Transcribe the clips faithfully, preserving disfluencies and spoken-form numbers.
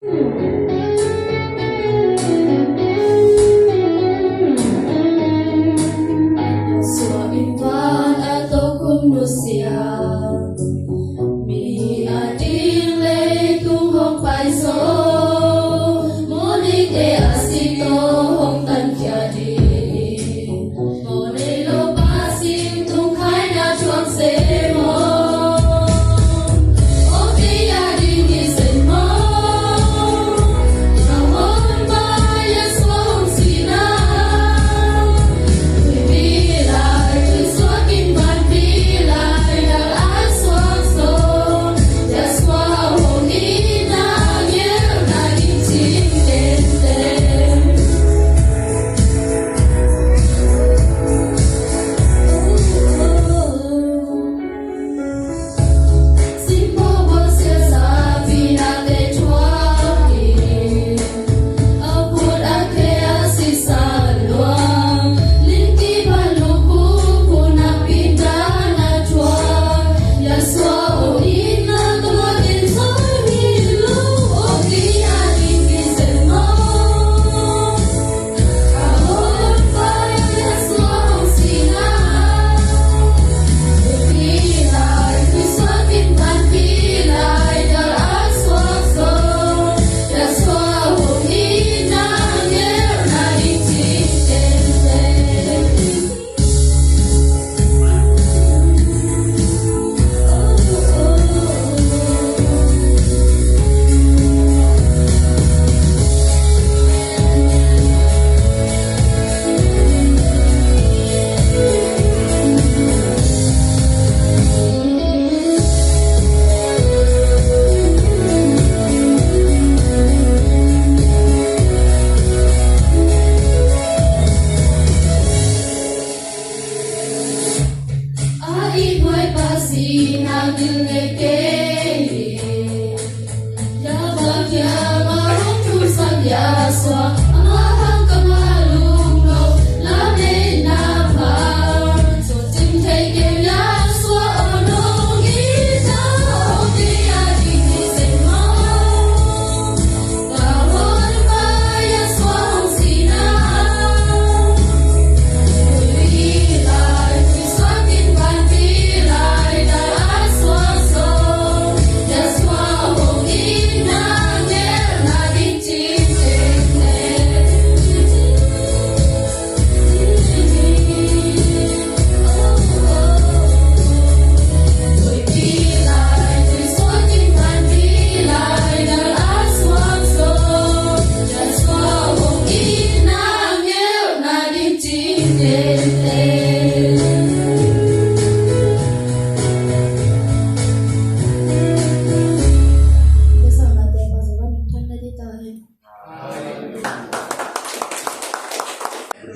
Suah in van a tokhom nusia, mi a ding leitung hong paizaw, mawhnei te a si tawh hong tankhia ding.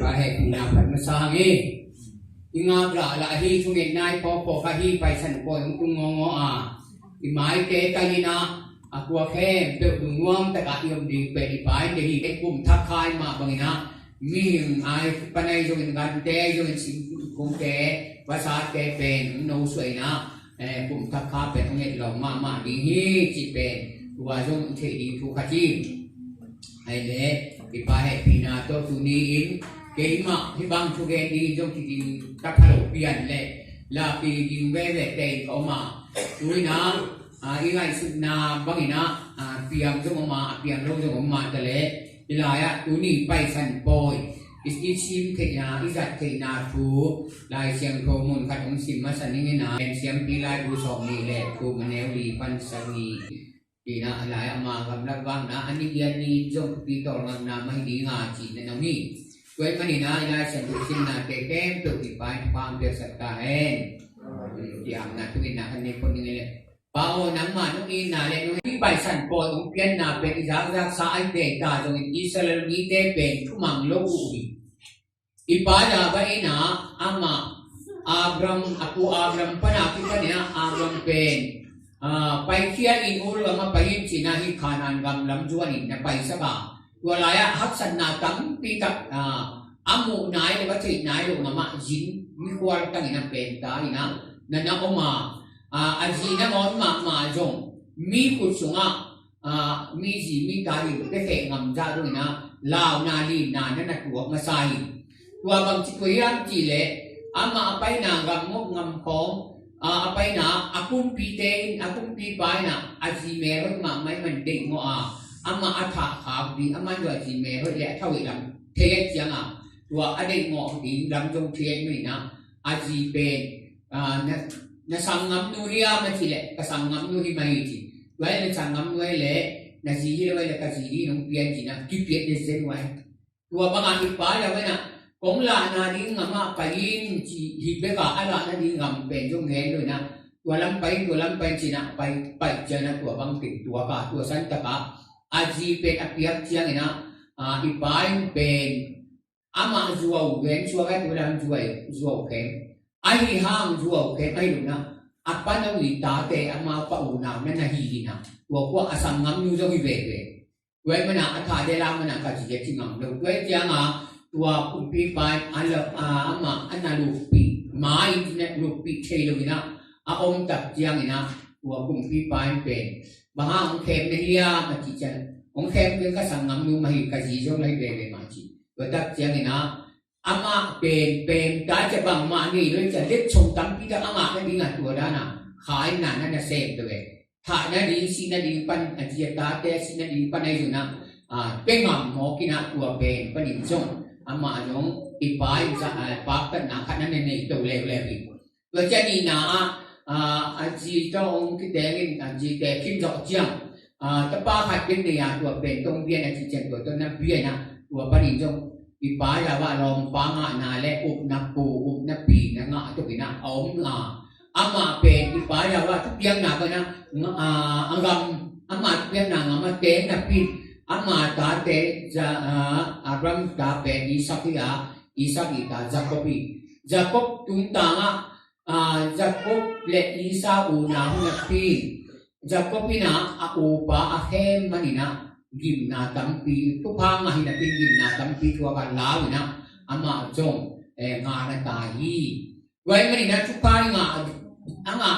Ka hehpihna phat masa hang hi. I ngaklah lah hi, thungetna i phawkphawk kha hi, Paisan pawi hong tung ngawngawng a, i maite tang in ah, a kua khempeuh lungnuam takah i om ding pen i Pa in deih hi. Kum thak kha i mah bangin ah, mihing ai panai zongin, gante ai zongin, singkungte, vasate pen hong nosuah in ah, eh, kum thak kha pen hong etlawm mahmah ding hi cih pen tua zong i theih ding thu khat hi. Ahi leh i Pa hehpihna tawh tuni-in keimah hih bang thugen ding zong kiding ka pha lo pian leh lapi ding veve tein ka om a, tu-in ah, ah, i ngaihsutna bangin ah, ah, piang zong om a, a piang lo zong om mah ta leh, hih lai-ah tuni Paisan pawi i, i sim theihna, i zat theihna thu Lai Siangtho mun khat hong sim masa ning in ah, Siampi Laibu sawm nih leh thum, a neu li pan sagih. Ina a lai ama gamlak vakna a nih giat ni zong thupi tawlngakna mah hi ding a cihna om hi. Tua ahih manin ah i Lai Siangtho simnate khempeuh i Pa in thupha hong piaksak ta hen. Ti amna thungetna khat nei phot ning ei leh. Pa aw, nangmah nong itna leh nong Paisan pawi hong pianna pen i zakzaksa ahih teh ta zongin Israel mite pen thumang lo uh hi. I pa Jacob in ah amah Abraham, a pu Abraham pan a kipan in ah Abraham pen, ah, paikhia in, Ur gam ah pai in ci-in ah hih Kanaan gam lam zuan in na paisak a, tua lai-ah haksatna tampi tak, ah, a muh nai lo, a theih nai lo gam ah zin mikhual tang in ah penta in ah na na om a, ah, a zi nangawn mahmah zong mi khut sungah ah, mi zi mi ta hi bia kheh ngam zah dongin ah, launa linna na na tuak masa hi. Tua bang ci tua hiam cih leh, amah a paina gam mawk gam khawng, ah, a paina a kumpite in, a kumpipa in ah, a zi mel hoih mahmah in man deihmawh a, amah a thah khak ding, amah zong a zi mel hoih leh a tha hoih lam thei ahih ciangin, tua a deihmawh ding lam zong thei ahih manin ah, a zi pen, ah, na, na sanggamnu hiam a cih leh, ka sanggamnu hi mah hi ci. Tua hi leh na sanggamnu hi leh, na zi hi lo hi leh ka zi ding nong pia in ci-in ah, kipiak zenzen uh hi. Tua bangah i pa Yahweh in ah, kong lahna ding gam ah pai in ci hi bek a, a lahna ding gam pen zong gen lo in ah, tua lam pai in, tua lam pai in ci-in ah, pai, pai ciangin ah tua bang teng tuak a, tua santak ah, a zi pen a piak ciangin ah, ah, i pa in pen, amah zuau gen suak a, tua lam zuau, zuau khem. Ahi hang zuau khem, ahi lo in ah, a pano i tate amau pau unau na na hi in ah, tua khua a sanggamnu zong hi veve. Tua ahih manin ah, a thah ding lam manin ah ka zi a ci ngam lo. Tua ahih ciangin, tua kumpipa in a lo, ah, amah a na lupih, ma in na lupih thei lo in ah, a om tak ciangin ah, tua kumpipa in pen, bang hang hong khem na hiam a cih ciang, hong khem keng, ka sanggamnu mah hi, ka zi zong na hi veve mah ci. Tua tak ciangin ah, amah pen, pen ta ciang bangmah nei lo ciang, letsong tampi tak a ngah nading a tua dan a, kha in na na na sem ta ve. Thah nading, sih nading pan, a zi a tate a sih nading pan ahi zongin ah, ah, pia ngam mawk in ah tua pen panin zong, amah zong i pa in za, ah, paktatna khat na na nei to leuleu hi. Tua ciang nihna ah, ah, a zi tawh hong kiteng in, a zite kim zawh ciang, ah, tapa khat pen nei a, tua pen tawh hong bia in a cih ciang tua tawh na bia in ah, tua panin zong i pa Yahweh lawmpa ngahna le upna pu, upna pi na ngah tuk in ah a om a. Amah pen i pa Yahweh thupiakna pen ah, nga-, ah, a gam, amah thupiakna gam ah teng napi in, ama tate, za-, ah, Abraham ta pen Isak hi a, Isak i ta Jakob hi. Jakob tungtang ah, ah, Jakob le Esau unau hi napi in, Jakob in ah a upa a khem manin ah gimna tampi, thupha ngah hi napi in gimna tampi thuak a, lau in ah amah zong, eh, ngah na ta hi. Tua ahih manin ah thupha i ngah, a ngah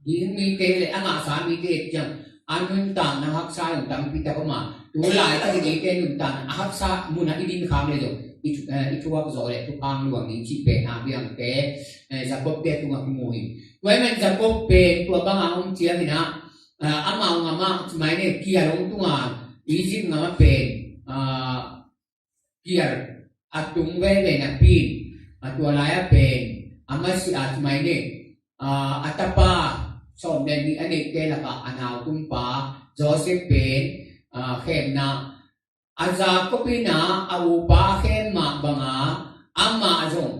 ding mite le a ngahsa mite ciang, a nuntakna haksa zong tampi tak om a, tu laitak i mite nuntakna a haksa mun ah i din khak leh zong, i thu-, eh, i thuak zawh leh thupha hong luang ding cih pen a biangte, eh, Jakob te tungah kimu hi. Tua ahih manin Jakob pen tua bangah om ciangin ah, ah, amau gam ah, ci mai ni, kial hong tung a, Egypt gam ah pen, ah, kial a tung veve napi in, a tua lai ah pen, a masiah, ci mai ni, ah, a tapa sawm le nih a neihte lakah a nau tumpa Joseph pen, ah, khemna, a Jakob in ah a upa a khem mah bang a, amah zong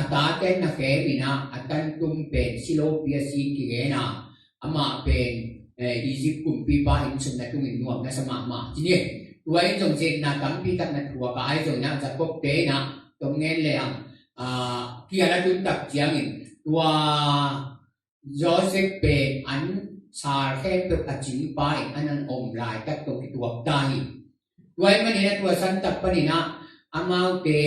a tate na khem in ah, a tantum pen Silopi a si kigen a, amah pen, eh, Egypt kumpipa inn sung na tungin nuam na sa mahmah ci ni. Tua in zong zetna tampi tak na thuak a, ahi zongin ah Jakob te in ah, tom ngen le ang, ah, kial a tun tak ciangin, tua Joseph pen an sal khempeuh a cingpa in an hong om laitak tawh kituak ta hi. Tua ahih manin ah tua santak panin ah amaute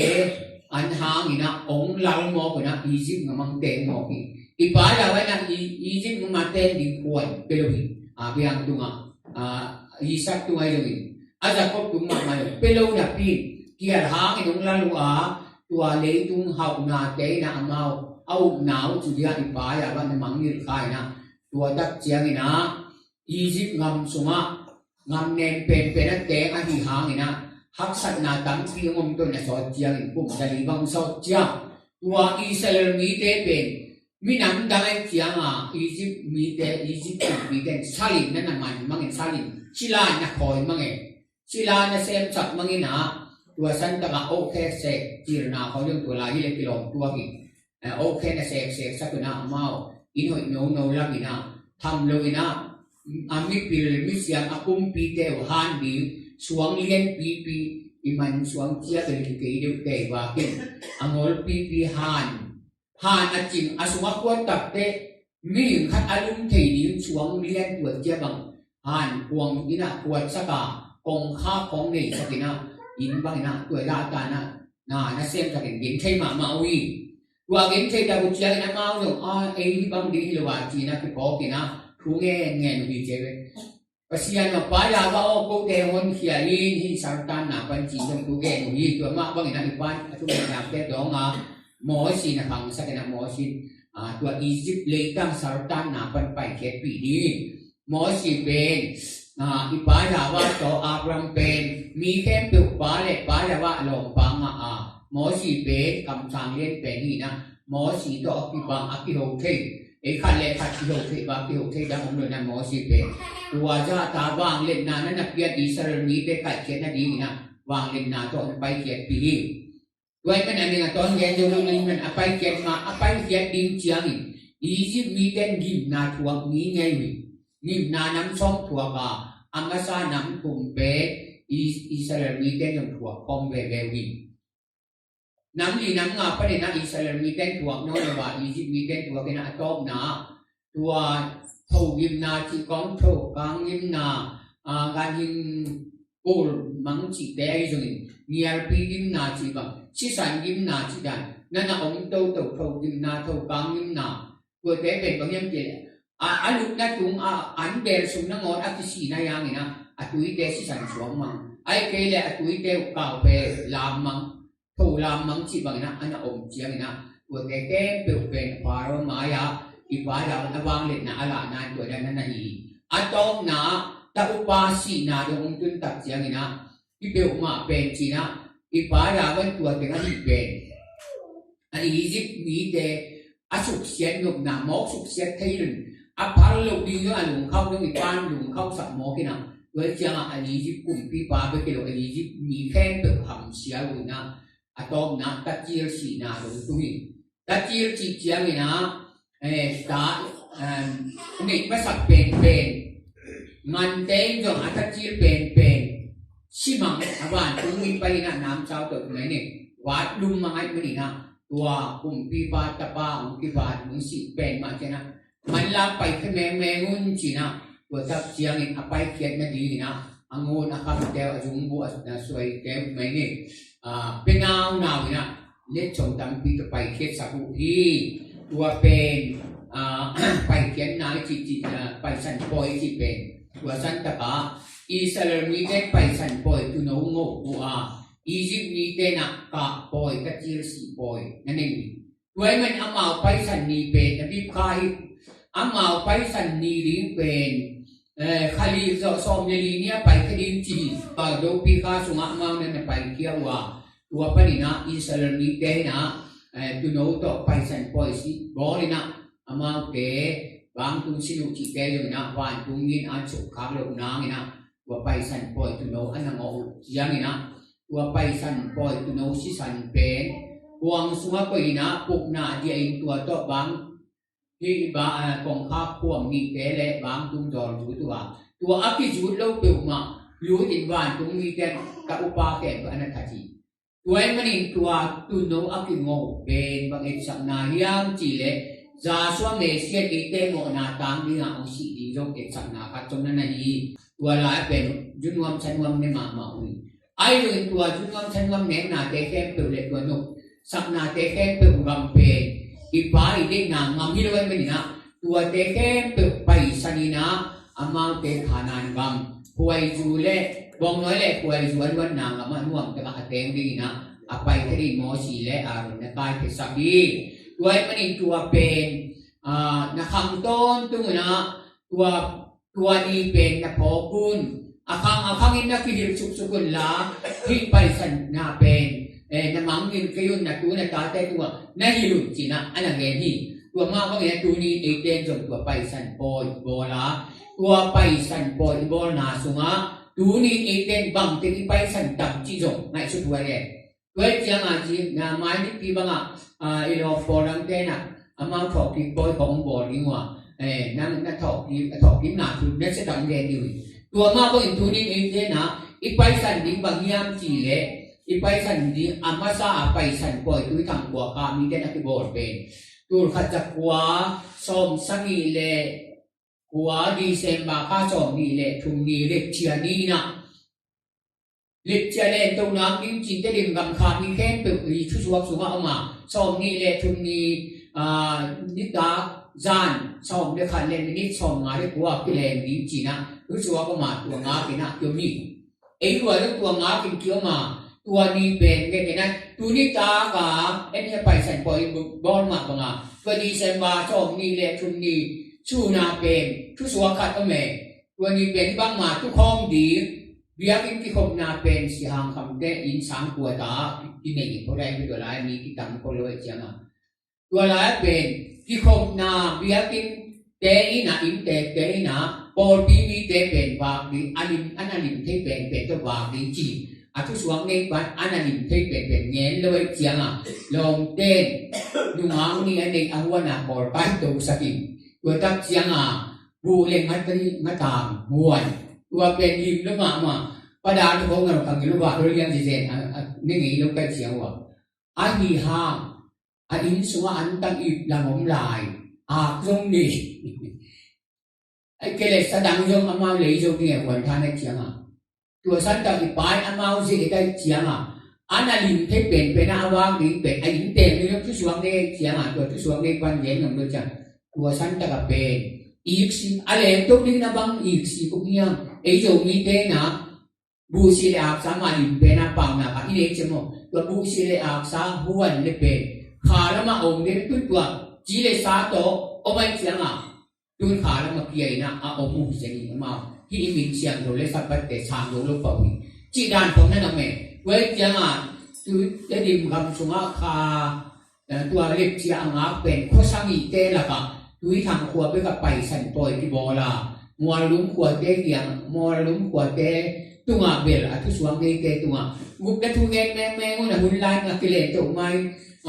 an hangin ah hong lal mawk un ah Egypt gam ah hong teng mawk hi. I pa Yahweh in ah I-, Egypt gam ah teng ding khuan pia lo hi. A biang tungah, a, Isak tungah hi lo hi. A Jakob tung mahmah lo, pia lo napi in, kial hangin hong lal uh a, tua leitung hauhnate in ah amau a upna uh cu dia i pa Yahweh in ah mangngilh kha in ah, tua tak ciangin ah Egypt gam sungah gam nem penpen a teng ahih hangin ah, haksatna tampi hong om tawh na sawt ciangin, kum za li bang sawt ciang, tua Israel mite pen minam dang ahih ciangin, Egypt mite, Egypt mite in sal in na na man mang in, sal in sila na khawi mang e, sila na semsak mang in ah, tua santak ah ohkhe sek, cilna khawi zong tua lai hi leh kilawm tuak hi. Eh, ohkhe na seksek sak un ah amau inn hoih nono lam in ah, tham lo in ah, a mipil misiam a kumpite uh han ding, suang lianpipi, i man suang cia bel kikei deuh tei vakin, a ngolpipi han, han a cing, a sung a khuat takte, mihing khat a lum thei ding suang lian tuat cia bang, han kuang in ah khuat sak a, kongkhak khawng nei sak in ah, inn bang in ah, tua i lahtan ah, na, na semsak in, gen thei mahmah uh hi. Tua gen thei tak uh ciangin amau zong, a, ei hih bang ding hi lo a, ci-in ah kiphawk in ah, thu ngen ngen uh hi ci ve. Pasian aw, paizawah aw, kote honkhia in, hih sartanna pan cin dong tu gen uh hi. Tua mah bangin ah i pan a thungetnate dawng a, Mosi na khangsak in ah, Mosi in, ah, tua Egypt leitang sartanna pan paikhiatpih ding. Mosi pen, ah, i paizawah tawh Abraham pen mi khempeuh pa le paizawah lawmpa ngah a, Mosi pen kamsang lian pen hi in ah, Mosi tawh a kibang a kiho thei, ei khat le khat kiho thei, ba kiho thei dang om lo in ah, Mosi pen tua zahta vangliatna na na piak Israel mite kaihkhiat nadingin ah vangliatna tawh na paikhiatpih hi. Tua ahih manin a ning a tawn gen zo lo, ning man a paikhiat ma, a paikhiat ding ciangin Egypt mite in gimna thuak mi ngei uh hi. Gimna nam sawm thuak a, a masa nam thum pen Is-, Israel mite in zong thuak khawm veve uh hi. Nam li nam nga panin ah Israel mite in thuak nawn lo a, Egypt mite in thuak in ah, a tawpna tua thogimna cih kong, thokang gimna, ah, ganhing kul mang cihte ahi zongin, ngialpi gimna cih bang, sisan gimna cih dan na na om toto, thogimna, thokang gimna. Tuate pen bang hiam cih leh, a, a lutna tung a, an bel sung nangawn a kisihna hangin ah, a tuite sisan suak mang, ahih kei leh a tuite uh kaupe lam mang, tho lam mang cih bangin ah a na om ciangin ah, tuate khempeuh pen Pharaoh mai-ah i paizawah a vangliatna a lahna in tua dan na na hi. A tawpna ta upa sihna dong hong tun tak ciangin ah, i peuhmah pen ci-in ah, i paizawah in tua teng a hih pen, a Egypt mite a suksiat nopna, mawk suksiat thei lo in, a phal loh ding zong a lungkhauh zong i pan lungkhauhsak mawk in ah, tua ciangah a Egypt kumpipa bek hi lo, a Egypt mi khempeuh hamsia uh in ah, a tawpna tacil sihna dong tung hi. Tacil cih ciangin ah, eh, ta, em, neih masak penpen ngante in zong a tacil penpen si mang, a vantung mi pai in ah namsau tawh tu mai ni, vat lum mang ahih manin ah, tua kumpipa tapa hong kivat hong sih pen mah ciangin ah, manlang paikhia mengmeng un ci-in ah, tua tak ciangin a paikhiat nadingin ah, a ngun a khamte uh, a zungbuh a suaite uh mai ni, ah, pia naunau in ah, letchong tampi tawh paikhiatsak uh hi. Tua pen, ah, paikhiatna i cih, cih, ah, Paisan pawi i cih pen, tua santak ah Israel mite in Paisan pawi tuuno ngawh uh a, Egypt mite in ah kah pawi, tacil sih pawi na nei uh hi. Tua ahih manin amau Paisan ni pen a bip kha hi. Amau Paisan ni ding pen, eh, kha li zawh sawm le li ni a paikhia ding ci hi. Tua dopi kha sungah amau na na paikhia uh a, tua panin ah Israel mite in ah, eh, tuuno tawh Paisan pawi sih bawl in ah, amaute vangtung sin uh cihte zong in ah, vantung mi in an sukkhak loh nangin ah, tua Paisan pawi tuuno a na ngawh uh ciangin ah, tua Paisan pawi tuuno sisan pen kuang sungah koih in ah, pukna a diahin tua tawh bang, hih ba, ah, kongkhak khuam nihte le vangtung zawl zut uh a, tua a kizut lo peuhmah lutin vantung mite in ta upa khempeuh a na that hi. Tua ahih manin tua tuuno a kingawh pen bang etsakna hiam cih leh, Joshua Messiah in eite mawhna tang dingah hong sih ding zong etsakna khat zong na na hi. Tua lai pen zu nuam sa nuam ne mahmah uh hi. Ahi zongin tua zu nuam sa nuam neknate khempeuh le tua nopsaknate khempeuh gam pen i Pa i deihna ngam hi lo ahih manin ah, tuate khempeuh paisan in ah, amaute Kanaan gam, khuaizu le, bawngnawi le khuaizu a luanna gamah nuamtak ah a teng dingin ah, a paikhiat dingin Mosi le Aaron na kaiphiatsak hi. Tua ahih manin tua pen, ah, na khang tawntung in ah, tua tua ni pen na phawk un. A khang a khangin na kihilh suksuk un la, hih Paisanna pen, eh, na mangngilh kei un, na tu na tate tungah na hilh un ci-in ah a na gen hi. Tua mah bangin ah tuni-in eite in zong tua Paisan pawi i bawl a, tua Paisan pawi i bawlna sungah tuni-in eite in bangteng i paisan tam cih zong ngaihsut huai leh. Tua hi ciangah ci, na mai nipi bangah, ah, i lawm pawl dangte in ah, amau thawhkik pawi khawng hong bawl ding uh a, eh, nang na thawhkik, a thawhkikna thu na sia tak gen ding uh hi. Tua mah bangin tuni-in eite in ah, i paisan ding bang hiam cih leh, i paisan ding a masa a Paisan pawi Tuithang khuakha mite in a kibawl pen, tul khat za kua sawm sagih le kua December kha sawm nih le thum ni Lepchia ni in ah, Lepchia lentohna ding cihte lim gam kha mi khempeuh i thusuak sungah om a, sawm nih le thum ni, ah, nitak zan sawm le khat le minit sawm nga le kua kileng ding ci-in ah, thusuak om a, tua ngak in ah kiom hi. Ei tua zong tua ngak in kiom a, tua ni pen ngen ngen ah, tuni tak a en hi a, Paisan pawi bawl mah bang a, tua December sawm ni le thum ni sun a pen thusuak khat om e. Tua ni pen bangmah tukhawm ding, biakinn kikhopna pen Sia Hang Khamte inn sang kua ta kinei kho dai, tua lai mi kitam kho lo ahih ciang a, tua lai pen kikhopna, biakinnte in ah, inntekte in ah, pawlpi mite pen vak ding, a lim, a na lim thei penpen tawh vak ding ci. A thusuak nei pan a na lim thei penpen ngen lo ahih ciang a, lawmten nungang ni a neih a huan a kawlkai tosak in, tua tak ciang a buh le ngat, ngat a huan. Tua pen lim lo mahmah. Pa Dal tawh khawng a lo kang lo, vak lo liang zezen a, a ne ngei lo ka hih ciang ua, ahi hang a inn sungah antang ip lam om lai, ak zong nei. Ahih kei leh sa dang zong amau lei zo ding e, huan tha na ciang a. Tua santak i pai amau zia i daih ciang a, a na lim thei penpen a a vak ding pen a inn teng ding lo thusuak nei ciang a, tua thusuak nei pan gen ngam lo ciang, tua santak a pen iksik a leng to ding na bang iksik om hiam? Ei Zomite na buhsi le aksa mah lim pen a paunak a i nei ciang maw, tua buhsi le aksa huan le pen kha lamah om ding, tun tua ci le sa tawh om ahih ciang a, tun kha lamah kia in ah a om uh hi zen hi. Amau hih i min siangtho le Sabbath te sang lo lo pah uh hi, cih dan khawng na ngam e. Tua ahih ciang a, tu Tedim gam sungah kha, eh, tua lepcia a ngak pen khuasang ihte lakah Tuithang khua bekah Paisan pawi kibawl a, Muallum khuate kiang, Muallum khuate tungah bel a thusuak neite tungah gupna thu ngen mengmeng un, a hun lai ngah kilen to mai,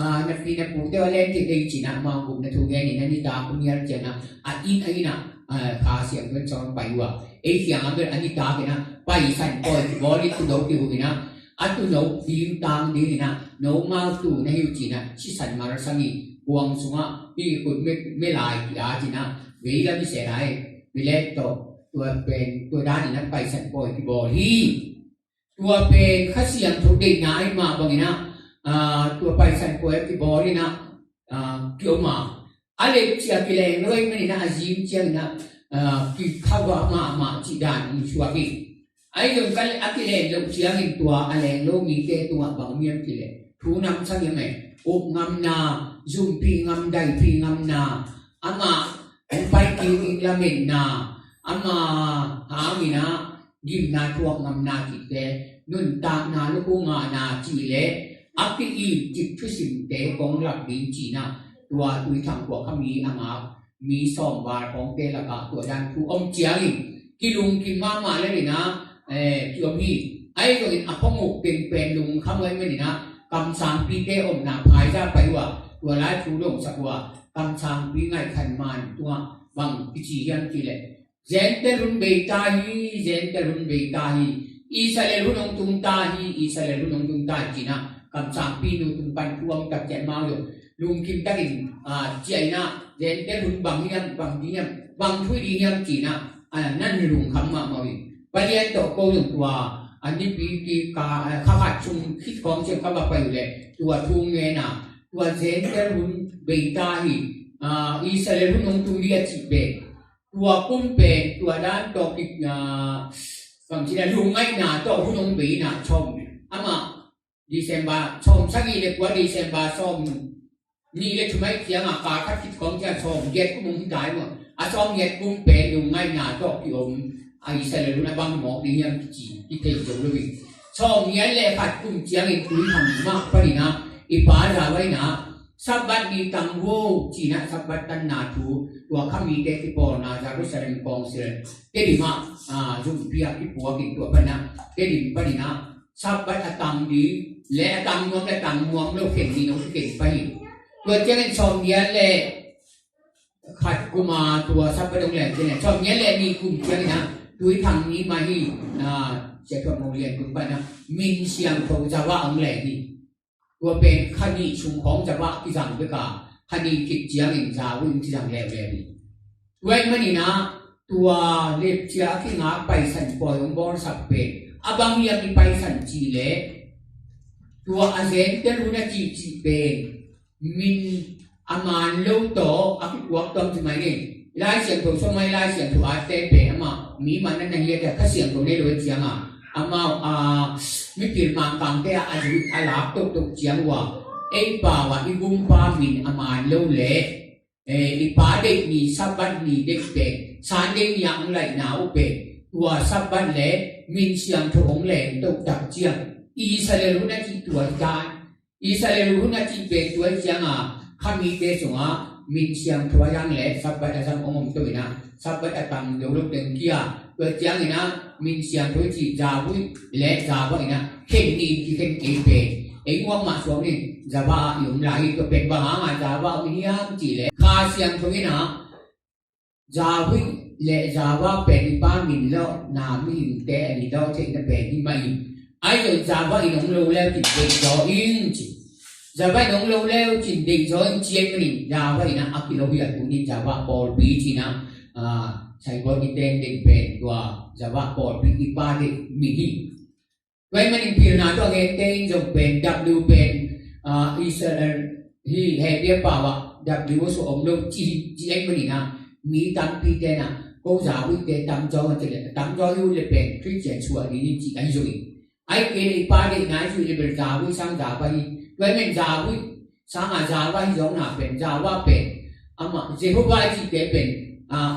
ah, na pi na pute a len kik dei ci-in ah amau gupna thu ngen in a nitak uh mial ciang ah, a inn a inn ah, ah, Kha Siangtho in sawm pai uh a, ei kiang ah bel a nitak in ah Paisan pawi kibawl in tuuno kihum in ah, a tuuno ding tang ding in ah, nomau tuu na hi uh ci-in ah sisan malsang in, kuang sungah i khut me, melai ki-at in ah, vei lam i se lai, bilet tawh, tua pen, tua dan in ah Paisan pawi kibawl hi. Tua pen Kha Siangtho deihna ahih mah bangin ah, ah, tua Paisan pawi kibawl in ah, ah, kiom a, a lepcia kileng lo ahih manin ah a zing ciangin ah, ah, kikha mahmah cih dan hong suak hi. Ahi zong ka le, a kileng loh ciangin tua a leng lo mite tungah bang om hiam cih leh, thu namsang hiam e, up ngamna, zumpih ngam, daipih ngamna, amah hong pai kik ding lametna, amah hangin ah gimna thuak ngamna cihte, nuntakna lukhu ngahna cih leh a ki-it cik thusimte kong lak ding ci-in ah, tua Tuithang khua khami a ngak mi sawm val khawngte lakah tua dan thu om ciangin kilungkim mahmah lel in ah, eh, kiom hi. Ahi zongin a khua muk teng pen lungkham ahih manin ah kamsangpite omna phaiza pai uh a, tua lai thu dongsak uh a, kamsangpi ngaihkhan man tungah bang kici hiam cih leh, Gentile hun bei ta hi, Gentile hun bei ta hi, Israel hun hong tung ta hi, Israel hun hong tung ta hi ci-in ah kamsangpi nu tung pan thu om tak ciang amau zong lungkim takin, ah, ciah in ah, Gentile hun bang hiam, bang ding hiam, bang thu ding hiam ci-in ah, ah, nan lungkham mahmah uh hi. Pa Lian tawh ko zong tua, ah, nipi ki ka, ah, kha khat sung khit khawng ciang ka va pai uh leh tua thu ngen a, tua Gentile hun bei ta hi, ah, Israel hun hong tung ding a cih pen, tua kum pen, tua dan tawh ki, ah, kam ci-in ah lungngaihna tawh hun hong bei in ah sawm, amah December sawm sagih le kua, December sawm nih le thum ahih ciang a, kal khat khit khawng ciang sawm giat kum hong hi ta hi maw. A sawm giat kum pen lungngaihna tawh kiom a, Israel hun a bang mawk ding hiam kici, kithei zo lo hi. Sawm giat le khat kum ciangin Tuithang mah panin ah i Pa Za vai in ah Sabbath ni tang vo ci-in ah Sabbath tanna thu, tua kha mite kipawlna Jerusalem Council, Tedim ah, ah, zumpi ah kipuak in tua pan ah Tedim panin ah Sabbath a tang ding le a tang nuam le tang nuam lo khen ding hong kikhen pah hi. Tua ciangin sawm giat le khat kum a tua Sabbath hong leng ciangin, sawm giat le nih kum ciangin ah Tuithang ni mah hi, ah, Sia Thuam Mawng Lian tung pan ah min siangtho Zava hong leng hi. Tua pen kha nih sung khawng Zava kizang bek a, kha nih khit ciangin Za hun kizang leuleu hi. Tua ahih manin ah tua lepcia a kingak Paisan pawi hong bawlsak pen a bang hiam i Paisan cih leh, tua a Gentile hun a cihcih pen min a man lo tawh a kikuak tuam ci mai ni. Lai Siangtho sawm mai, Lai Siangtho a te pen amah mi man na hi a, Kha Siangtho nei lo ciang a, amau a mipil mangkangte a a zui a lak toktok ciang uh a, ei pau a i gumpa min a man lo le, eh, i pa deih ni, Sabbath ni deih pen Sunday ni a hong laihna uh pen, tua Sabbath le min siangtho hong leng toh tak ciang Israel hun a cih tua hi ta. Israel hun a cih pen tua hi ciang a, kha mite sungah min siangtho a zang le Sabbath a zang hong om to in a, Sabbath a tang lo lo teng kia, tua ciangin a min siangtho i cih Zavuih le Zava in a khen ni, kikhen kei pen. Ei nguang mah suang ni, Zava ah i om lai hi, tua pen bang hang a Zava om hiam cih le, Kha Siangtho in a Zavuih le Zava pen i pa min lawhna mihingte a ni lawh theihna pen hi mah hi. Ahi zong Zava in hong lo leu cin deih zaw ing ci. Zava in hong lo leu cin deih zaw ing ci ahih manin Zava in a a kilo hi a, tuni Zava pawlpi ci in a, ah, Saigon i ten deih pen tua Zava pawlpi i pa deih min hi. Tua ahih manin pilna tawh a gente in zong pen W pen, ah, Israel hi, Hebrew pau ah W a suah om lo ci, ci ahih manin a, mi tampite in a, ko Zavuihte tamzaw a ci le, tamzaw hi uh le pen Christian suah ding hi ci ahi zongin, ahih kei le i pa deihna i zuih le bel Zavuih sang Zava hi. Tua ahih manin Zavuih sang a Zava hi zawkna pen, Zava pen amah Jehovah i cihte pen, ah,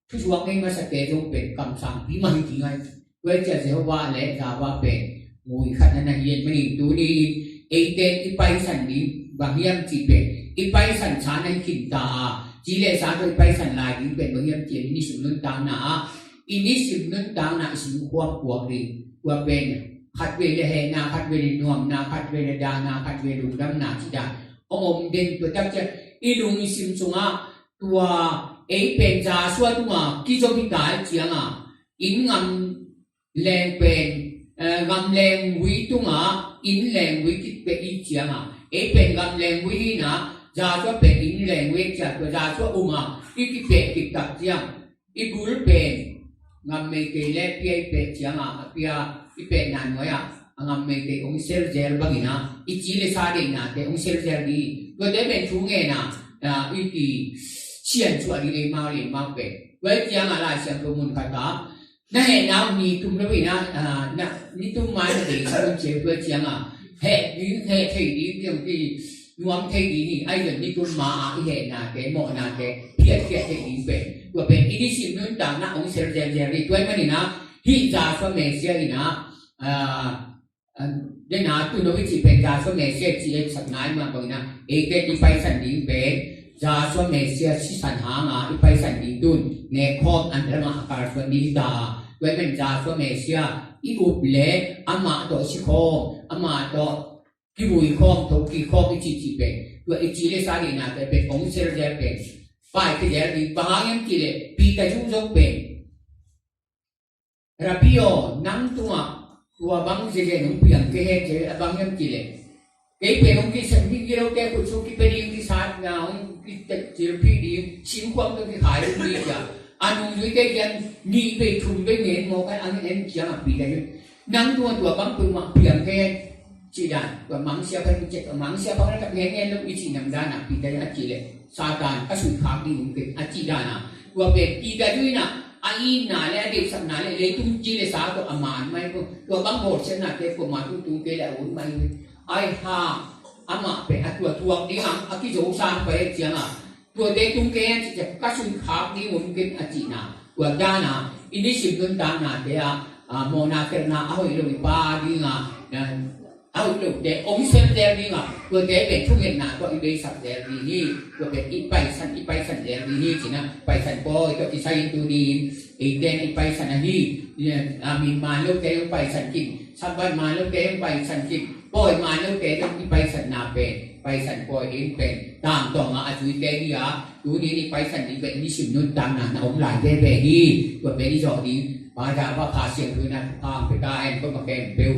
thusuak ngei masate zong pen kamsangpi mah hi ding ahi. Tua hi ciang Jehovah le Zava pen mui khat na na hi ahih manin tuni in eite in i paisan ding bang hiam cih pen, i paisan sa na hi khin ta a, ci le sa tawh i paisan lai ding pen bang hiam cih leh, nisim nuntakna ah, i nisim nuntakna i sim khuam kuak ding. Tua pen khatvei le hehna, khatvei le nuamna, khatvei le dahna, khatvei le lungdamna cih dan hong om den. Tua tak ciang i lung i sim sungah tua ei pen Joshua tungah kizom hi ta ahih ciang a, inn ngam leng pen, eh, ngam leng vui tungah inn leng vui kipia i ciang a, ei pen ngam leng vui hi in a, Joshua pen inn leng vui ciang, tua Joshua um a i kipia kik tak ciang, i bul pen ngam meitei le pia i pia ciang a, a pia i piana nuai ah a ngam meitei hong selzel bangin a, i ci le sa deihnate hong selzel ding. Tuate pen thu ngen a, ah, i kisiansuah ding eimau le eimau pen. Tua hi ciang a Lai Siangtho mun khat ah, na hehna uh ni tum lo in a, ah, na, ni tum ma na deihsak un ci. Tua ciang a heh ding, heh thei ding, ding, ding nuam thei ding hi. Ahi zong ni tum ma a i hehnate, mawhnate phiatphiat thei ding pen, tua pen i nisim nuntakna hong selzelzel hi. Tua ahih manin a, hih Joshua Messiah in a, ah, ah, den a tun lo i cih pen Joshua Messiah cih etsakna ahih mah bangin a, eite i paisan ding pen Joshua Messiah sisan hang a i paisan ding, tun nekkhawm an lam ah a kalsuan ding hi ta. Tua ahih manin Joshua Messiah i up le amah tawh sikhawm, amah tawh kivui khawm, tho kikhawm i cihcih pen, tua i ci le sa deihnate pen hong selzel pen, pai kizel ding. Bang hang hiam cih leh Peter zong pen, Rabbi aw, nang tungah tua bang zezen hong piang kei hen ci a, bang hiam cih leh kei pen hong kisem ding, gilote khut sung kipia ding, kisatna hong kitek cilphih ding, singkhuam tawh kikhai ding ci a, a nungzuite kiang nih vei thum vei ngen mawk a, a ngen en ciang a Peter in, nang tungah tua bang peuhmah piang kei hen cih dan, tua mangsia pan cek, mangsia pan tak ngen ngen lo i cih nam dan a Peter in a cih leh Satan ka suikhak ding om kei a cih dan a, tua pen Peter zui in a, a itna le a deihsakna le leitung ci le sa tawh a man mai ko, tua bang bawlsiatnate kuamah tung tung kei le a ut mai hi. Ahi hang amah pen a tua thuak ding a, a kizo sang pai ciang a, tuate tung kei a cih ciang ka suikhak ding om kei a cihna. Tua dan a i nisim nuntaknate ah, ah, mawhna khelhna a hoih lo i pa ding a, a hoih lote hong sem zel ding a, tuate pen thungetna tawh i beisak zel ding hi. Tua pen i paisan, i paisan zel ding hi ci in a, paisan pawi tawh kisai in tuni in eite in i paisan ahi. A min man lote hong paisan khin, Sabbath man lote hong paisan khin, pawi man lote hong i paisanna pen, paisan pawi in pen tangtawng a a zuite hi a, tuni in i paisan ding pen nisim nuntakna na om lai veve hi. Tua pen i zawh ding Pa Zava, Kha Siangtho in a thupha hong pia ta hen. Ko ma kem peu